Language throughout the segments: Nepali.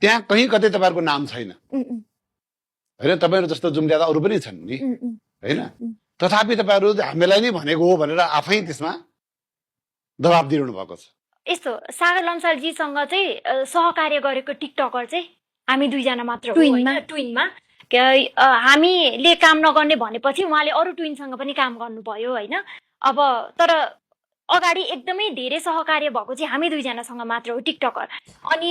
त्यहाँ कहीँ कतै तपाईँहरूको नाम छैन होइन, तपाईँहरू जस्तो जुम्ल्यादा अरू पनि छन् नि होइन, तथापि तपाईँहरू हामीलाई नै भनेको हो भनेर आफै त्यसमा दबाब दिइरहनु भएको छ। यस्तो सागर लम्सालजीसँग चाहिँ सहकार्य गरेको टिकटकर चाहिँ हामी दुईजना मात्र हो ट्विनमा। हामीले काम नगर्ने भनेपछि उहाँले अरू ट्विनसँग पनि काम गर्नुभयो होइन। अब तर अगाडि एकदमै धेरै सहकार्य भएको चाहिँ हामी दुईजनासँग मात्र हो टिकटकर। अनि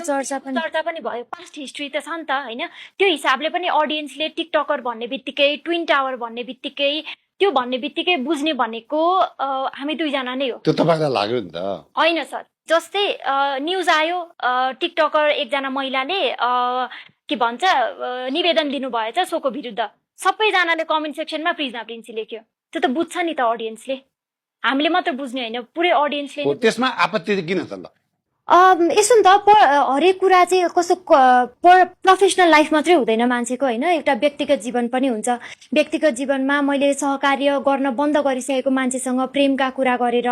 चर्चा पनि भयो, पास्ट हिस्ट्री त छ नि त होइन। त्यो हिसाबले पनि अडियन्सले टिकटकर भन्ने बित्तिकै, ट्विन टावर भन्ने बित्तिकै, त्यो भन्ने बित्तिकै बुझ्ने भनेको हामी दुईजना नै हो। त्यो तपाईँलाई लाग्यो नि त? होइन सर, जस्तै न्युज आयो टिकटकर एकजना महिलाले के भन्छ निवेदन दिनुभएछ सोको विरुद्ध, सबैजनाले कमेन्ट सेक्सनमा प्रिजमा प्रिन्सी लेख्यो। त्यो त बुझ्छ नि त अडियन्सले, हामीले मात्र बुझ्ने होइन, पुरै अडियन्सले। त्यसमा आपत्ति किन छ त? यसो नि त हरेक कुरा चाहिँ कस्तो प्रोफेसनल लाइफ मात्रै हुँदैन मान्छेको होइन, एउटा व्यक्तिगत जीवन पनि हुन्छ। व्यक्तिगत जीवनमा मैले सहकार्य गर्न बन्द गरिसकेको मान्छेसँग प्रेमका कुरा गरेर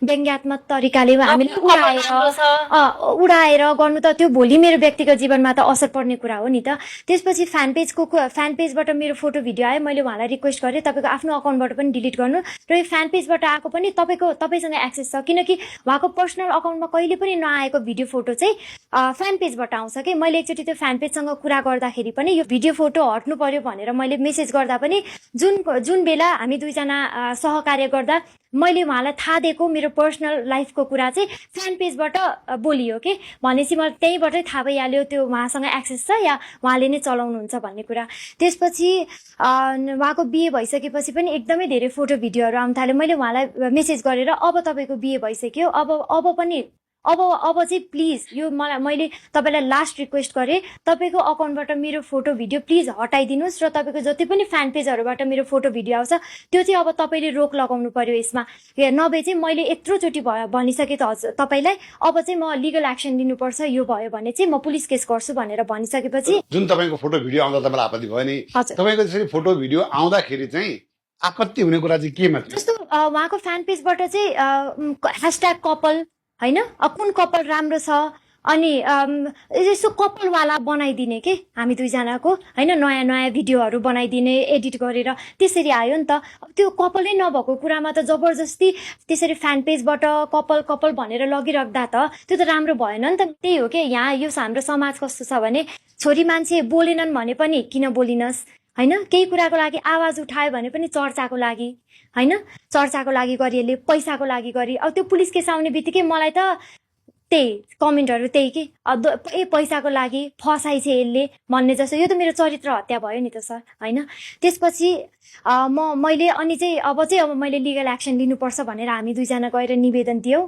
व्यङ्ग्यात्मक तरिकाले हामीले उडाएर गर्नु त त्यो भोलि मेरो व्यक्तिगत जीवनमा त असर पर्ने कुरा हो नि त। त्यसपछि फ्यान पेजबाट मेरो फोटो भिडियो आयो, मैले उहाँलाई रिक्वेस्ट गरेँ तपाईँको आफ्नो अकाउन्टबाट पनि डिलिट गर्नु, र यो फ्यान पेजबाट आएको पनि तपाईँसँग एक्सेस छ, किनकि उहाँको पर्सनल अकाउन्टमा कहिले पनि नआएको भिडियो फोटो चाहिँ फ्यान पेजबाट आउँछ कि। मैले एकचोटि त्यो फ्यान पेजसँग कुरा गर्दाखेरि पनि यो भिडियो फोटो हट्नु पर्यो भनेर मैले मेसेज गर्दा पनि जुन बेला हामी दुईजना सहकार्य गर्दा मैले उहाँलाई थाहा दिएको मेरो पर्सनल लाइफको कुरा चाहिँ फ्यान पेजबाट बोलियो कि, भनेपछि मलाई त्यहीँबाटै थाहा भइहाल्यो त्यो उहाँसँग एक्सेस छ या उहाँले नै चलाउनुहुन्छ भन्ने कुरा। त्यसपछि उहाँको बिहे भइसकेपछि पनि एकदमै धेरै फोटो भिडियोहरू आउन थाल्यो। मैले उहाँलाई मेसेज गरेर अब तपाईँको बिहे भइसक्यो, अब चाहिँ प्लिज यो मैले तपाईँलाई लास्ट रिक्वेस्ट गरेँ, तपाईँको अकाउन्टबाट मेरो फोटो भिडियो प्लिज हटाइदिनुहोस्, र तपाईँको जति पनि फ्यान पेजहरूबाट मेरो फोटो भिडियो आउँछ त्यो चाहिँ अब तपाईँले रोक लगाउनु पर्यो यसमा, नभए चाहिँ मैले यत्रोचोटि भनिसकेँ त हजुर तपाईँलाई, अब चाहिँ म लिगल एक्सन लिनुपर्छ, यो भयो भने चाहिँ म पुलिस केस गर्छु भनेर भनिसकेपछि जुन तपाईँको फोटो भिडियो आउँदा तपाईँलाई आपत्ति भयो नि, तपाईँको त्यसरी फोटो भिडियो आउँदाखेरि चाहिँ आपत्ति हुने कुरा चाहिँ केमा थियो? जस्तो उहाँको फ्यान पेजबाट चाहिँ ह्यासट्याग कपल होइन, कुन कपाल राम्रो छ, अनि यसो कपालवाला बनाइदिने के हामी दुईजनाको होइन, नयाँ नयाँ भिडियोहरू बनाइदिने एडिट गरेर त्यसरी आयो नि त। त्यो कपालै नभएको कुरामा त जबरजस्ती त्यसरी फ्यान पेजबाट कपाल भनेर लगिराख्दा त त्यो त राम्रो भएन नि त। त्यही हो कि यहाँ यो हाम्रो समाज कस्तो छ भने छोरी मान्छे बोलेनन् भने पनि किन बोलिनस् होइन, केही कुराको लागि आवाज उठायो भने पनि चर्चाको लागि होइन, चर्चाको लागि गरी यसले पैसाको लागि गरी। अब त्यो पुलिस केस आउने बित्तिकै मलाई त त्यही कमेन्टहरू त्यही कि पैसाको लागि फसाइ छ यसले भन्ने जस्तो, यो त मेरो चरित्र हत्या भयो नि त सर होइन। त्यसपछि मैले अनि चाहिँ अब मैले लिगल एक्सन लिनुपर्छ भनेर हामी दुईजना गएर निवेदन दियौँ।